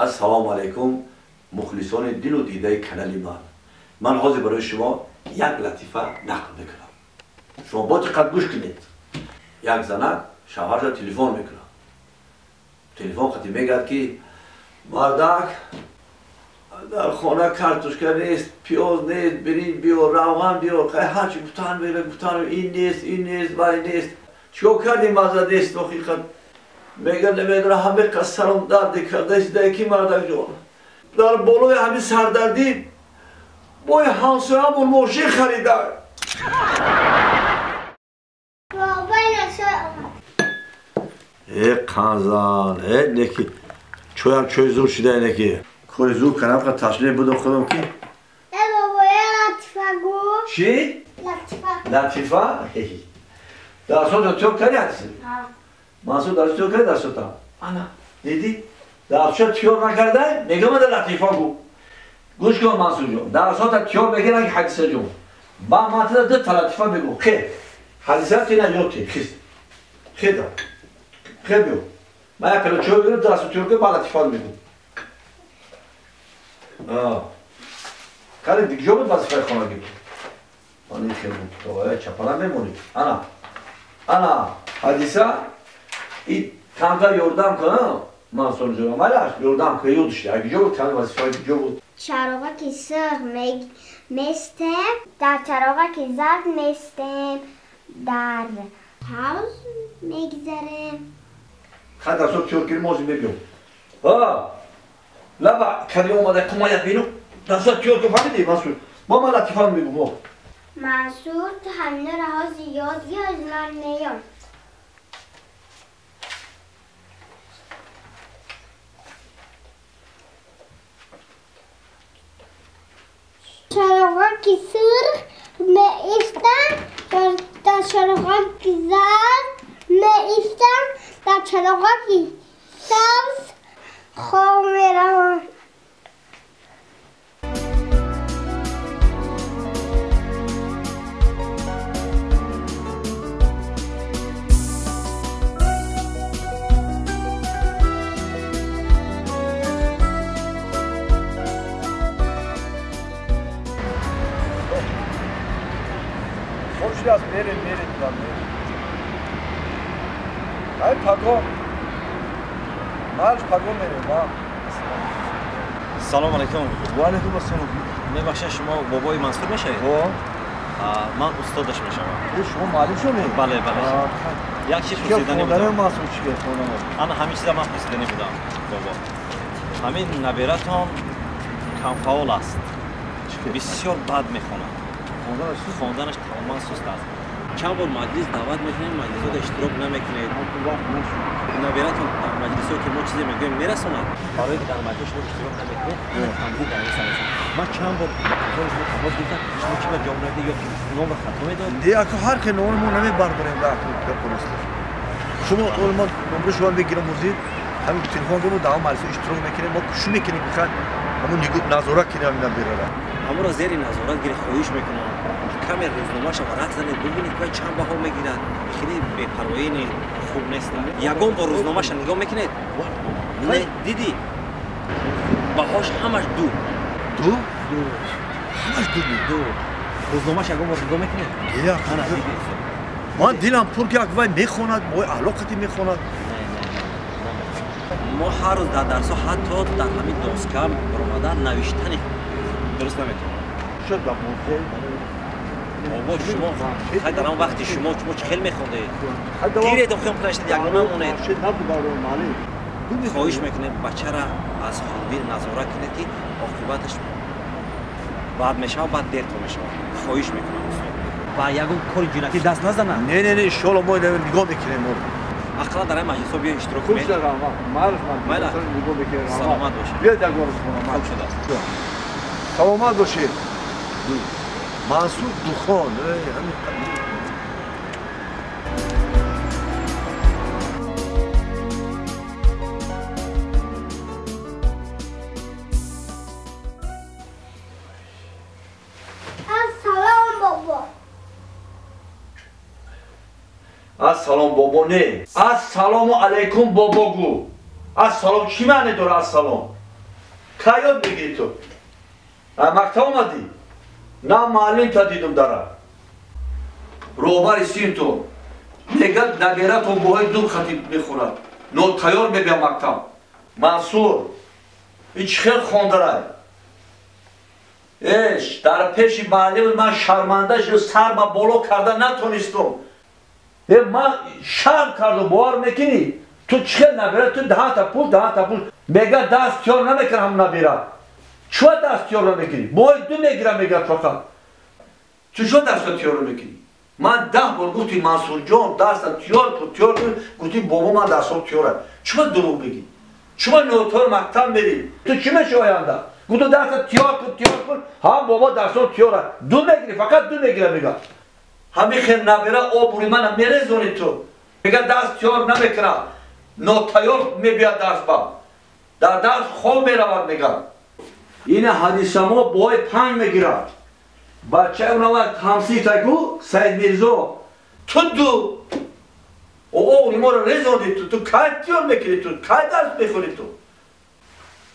Ассалому алайкум мухлисони дилу дидаи канали ман. Ман ҳозир барои шумо як латифа нақл мекунам. Шумо бо диққат гӯш кунед. Як занак шавҳарша телефон мекунад. Телефон қати мегӯяд ки мардак дар хона картошка нест, пиёз нест, биринҷ биёр, равған биёр, ҳарчи гуфтан мегӯяд, гуфтан ин нест, ин нест, вай нест. Чикор кардем маза нест ҳақиқат? Мегӯяд намедонам ҳама қас сарам дарде карда истода ки мардак ҷон. Дар болои ҳамин сардардӣ бои ҳамсоямон мошин харида. Э қанзан, э неки чоям чой зур шуда неки. Кори зур кардам қа ташлим будам худам ки. Э бобоя латифа гу. Чӣ? Латифа. Латифа? Дарсото тёр кардӣ ҳадиси? Ҳа. Мансур дарсо тёр кардӣ дарсота? Ана, дидӣ? Дарсо тёр накарда, мегӯям ада латифа гу. Гӯш кун Мансур ҷон, дарсота тёр мегиран ки ҳадиса ҷон. Ба ман тада ду та латифа мегӯм. Хе. Ҳадиса тина ёти, хист. Хеда. Хе биё. Ман як пела чой бирам, дарсо тёр кун, ба латифа мегӯм. Кали дигҷо буд вазифаи хонагӣ? Ани хел буд. То чапана мемонӣ. Ана. Ана, ҳадиса и камтар ёрдам кунам. Мансур ҷон, малаш ёрдам кун, ёдиш. Агиҷо буд, ками вазифаи ҷо буд. Чароға ки сурх местем, дар чароға ки зард местем, дар ҳавз мегзарем. Хай дарсо тёр кирим, ҳозир мебиём. А! Лаба кади омада кумая бину. Дарсо тёр кун, фаҳмидӣ Мансур? Мо ман латифа мегӯм. Мансур, ту ҳаминро ҳозир ёд гир, ҳозир ман меём. Чароға ки сурх меистам, дар чароға ки зард меистам, дар чароға ки сабз хоб меравам. Аз мерем, мерем, мерем. Ай паго. Марш паго мерем, ма. Салом алейкум. Ва алейкум ассалом. Мебахшед, шумо бобои Мансур мешавед? О. Ман устодаш мешавам. Шумо муаллим шудед? Бале, бале. Як чиз пурсидани будам. Мансур чӣ хонам? Ана ҳамин чиза ман пурсидани будам, бобо. Ҳамин набиратон камфаъол аст. Бисёр бад мехонад. Хонданаш тамоман суст аст. Чанд бор маҷлис даъват мекунем, маҷлисҳода иштирок намекунед. Набиратон дар маҷлисҳо ки мо чизе мегӯем мерасонад. Барое ки дар маҷлис шумо иштирок намекунед, камбудӣ дар ин сар аст. Ман чанд бор ба телефони шумо тамос гирифтам, шумо чӣ ба ҷавоб надодед ё ки номро хато медод? Не, ака ҳар хел номро мо намебардорем дар гапорост. Шумо мо номро шумо мегирам ҳозир, ҳамин телефон кунем, дар маҷлис иштирок мекунем, мо кӯшиш мекунем ки хай ҳамон назорат кунем ҳамин набирара. Ҳамонро зери назорат гирифт, хоҳиш мекунам. Каме рӯзномаша варақ занед, бибинед ки чанд баҳо мегирад. Хеле бепарвоӣ хуб нест. Ягон бор рӯзномаша нигоҳ мекунед? Не, дидӣ? Баҳош ҳамаш ду. Ду? Ду. Ҳамаш ду? Ду. Рӯзномаша ягон бор нигоҳ мекунед? Ана, дидӣ. Ман дилам пур ки як вай мехонад, мои аҳлоқати мехонад. Мо ҳар рӯз дар дарсҳо ҳатто дар ҳамин доска баромадан навиштани дуруст наметавонам. Шуд ба мумкин. Бобо, шумо хай дар он вақти шумо чӣ хел мехондед? Гиред охирон пулашед, як нима монед. Хоҳиш мекунем бачара аз хурдӣ назорат кунед ки оқибаташ бад мешавад, баъд дертон мешавад. Хоҳиш мекунам устод. Ба ягон кори ҷиноятӣ даст назанад. Не, не, не, иншоалло мо нигоҳ мекунем. Ақаллан дар ин маҷлисҳо биё иштирок кунед. Саломат бошед. Биёед ягон рӯз хона. Хуб шудааст. Саломат бошед. Мансур Духон. Ассалом бобо. Ассалом бобо не. Ассалому алайкум бобо гу. Ассалом чӣ маъне дора ассалом? Кай ёд мегирӣ ту? Мактаб омадӣ? На муаллим та дидум дара. Роҳбари синтон мегӯяд набератон боҳои ду хати мехонад. Нотайёр мебиям мактаб. Мансур, ин чӣ хел хондарай? Эш, дар пеши муаллим ман шарманда шудам, сар ба боло карда натонистам. Ман шарм кардам, бовар мекунӣ? Ту чӣ хел набера? Ту даҳанта пул, даҳанта пул. Мегӯяд даст тиёр намекунам ҳам набера. Чӯ даст тиёр намекунӣ? Бои ду мегирам, мегӯяд фақат. Ту чӯ даст тиёр намекунӣ? Ман 10 бор гуфтӣ Мансурҷон, даста тиёр кун, тиёр кун, гуфтӣ бобо ман дастом тиёрам. Чӯ дурӯғ мегӣ? Чӯ нотор мактаб мерӣ? Ту чӣ мешавӣ оянда? Гуфту даста тиёр кун, тиёр кун, ҳам бобо дастом тиёрам. Ду мегирӣ, фақат ду мегирам, мегӯяд. Ҳамин хел набера обрӯи мана мерезонӣ ту. Мегӯяд даст тиёр намекунам. Нотайёр мебиёд дарс ба. Дар дарс хоб меравад, мегӯяд. Ин ҳадисамо бои 5 мегирад. Бачаи унава ҳамсии тайку Саид Мирзо. Ту ду. О, моро резондӣ ту. Ту кай тиёр мекунӣ ту? Кай дарс мехонӣ ту?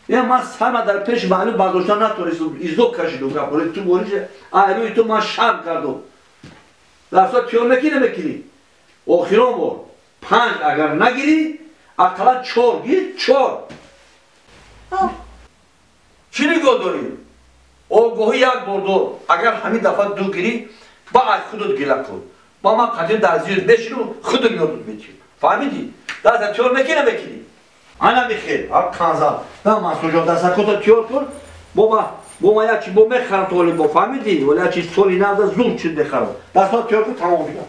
Я ман сама дар пеши муаллим бардоштан натонистам, изо кашидум гапҳои ту бориш. Ай рӯи ту ман шарм кардум. Дарсо тиёр мекунӣ намекунӣ? Охирон бор 5 агар нагирӣ, ақаллан 4 гир, 4. Чӣ нигоҳ дорӣ? Огоҳӣ як бор дор. Агар ҳамин дафъа ду гирӣ, ба аз худат гила кун. Ба ман қатъи дар зиёд мешинам, худат ёдат метиҳам. Фаҳмидӣ? Даста тиёр мекунӣ намекунӣ? Ана михел, ҳар канзал. На Мансурҷон, даста кута тиёр кун. Бо ма як чи бо мехарам то бо фаҳмидӣ? Вале як чи соли навда зуд чиз мехарам. Даста тиёр кун, тамом дигар.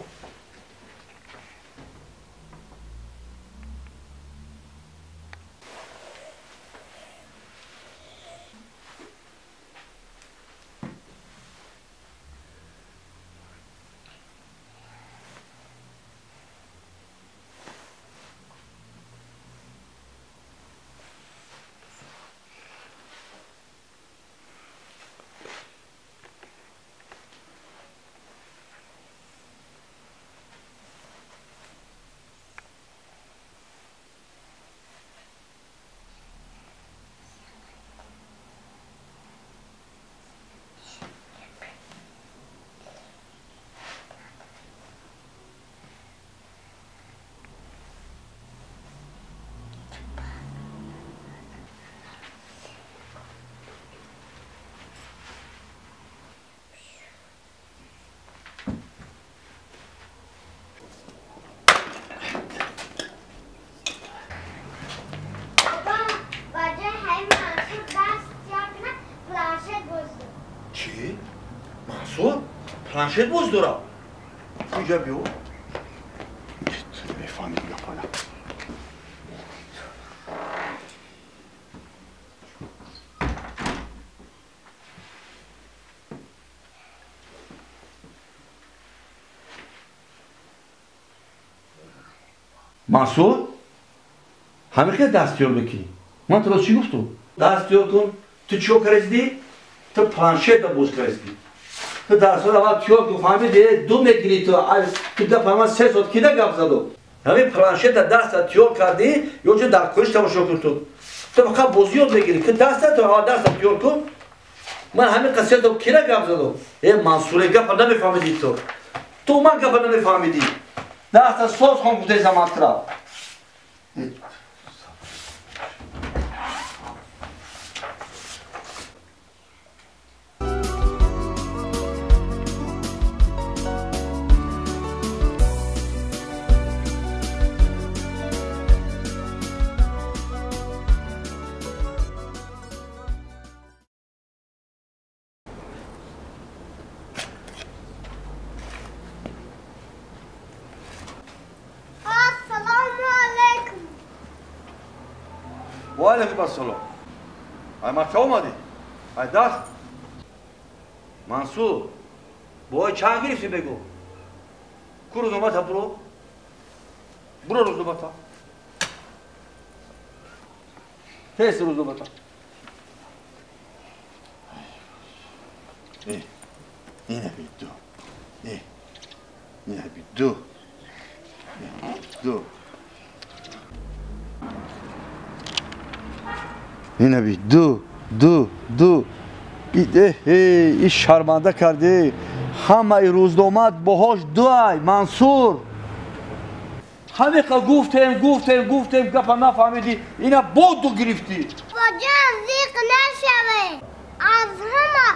Планшет боз дорам. Куҷа биё? Мефаҳмид гапана. Мансур, ҳамин хел даст тиёр мекунӣ? Ман туро чӣ гуфтум? Даст тиёр кун. Ту чиё каристӣ? Ту планшета боз каристӣ. Ту дарсҳоро аввал тиёр кун, фаҳмидӣ? Ду мегирӣ ту. Ту дафъа ман 3 соат кида гап задум? Ҳамин планшета даста тиёр кардӣ, ё чун дар кӯриш тамошо кун ту. Ту фақат бозӣ ёд мегирӣ. Ки даста ту аввал даста тиёр кун. Ман ҳамин қад 3 соат кида гап задум? Э Мансуре, гапа намефаҳмидӣ ту. Ту ман гапа намефаҳмидӣ. Даста соз хон гуфтаи замантра. Ва алайкум ассалом. Ай мактаб омадӣ? Ай дарс? Мансур, бой чанд гирифтӣ бегӯ? Ку рӯзномата буро? Буро рӯзномата. Тез рӯзномата. Ина биду. Ина биду. Ду. Ина биду. Ду, ду. И шарманда кардӣ. Ҳамаи рӯзнома боҳош дуай, Мансур. Ҳамиқа гуфтем, гуфтем, гуфтем, гапа нафаҳмидӣ, ина бо ду гирифтӣ. Бобоҷон, зиқ нашавед. Аз ҳама